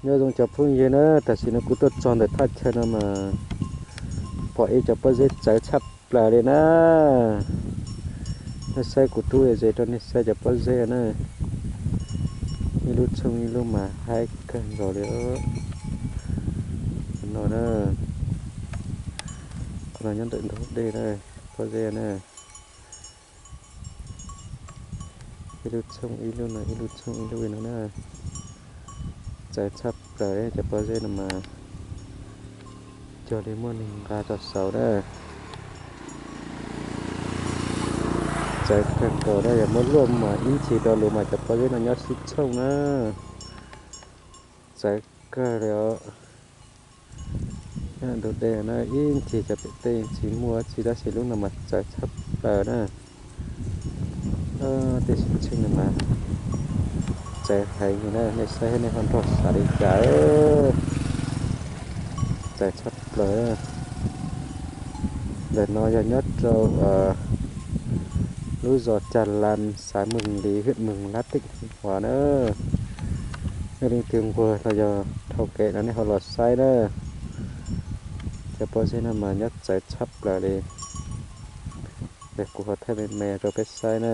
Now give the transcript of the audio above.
Nyob zoo cov phooj ywg na, tam sim no kuv tuaj txog ntawm thaj chaw no mas pom ib cov pob zeb txawv tshaj plaws li na. Nej saib kuv rub ze rau nej saib cov pob zeb na. Ib lub tshooj ib lub mas haib kawg nkaus li no na. Qhov no nyob ntawm ntug dej na, pob zeb na. Ib lub tshooj ib lub no, ib lub tshooj ib lub no na. Txawv tshaj plaws cov pob zeb no mas cuag li muaj neeg nqa rau saud na. Txawv kawg nkaus na, yog muab luaj mas ib ntsis rau lus mas cov pob zeb no nyob sib tshooj na. Txawv kawg li os. Ntug dej na, ib ntsis cov pem tej tsis muaj tsi tab sis lub no mas txawv tshaj plaws na. Tej sim tsheej no mas txawv heev li na, nej saib nej ho nrog xav li cas. Txawv tshaj plaws. Ntawm no yog nyob rau lub zos Cag Las, xav Meeg Lis, hwj Meeg Lab, teem Huas na. Nej leej twg nquag los yog dhau kev no nej ho los saib na. Cov pob zeb no mas nyob txawv tshaj plaws li. Kuv ho thaij me me rau peb saib na.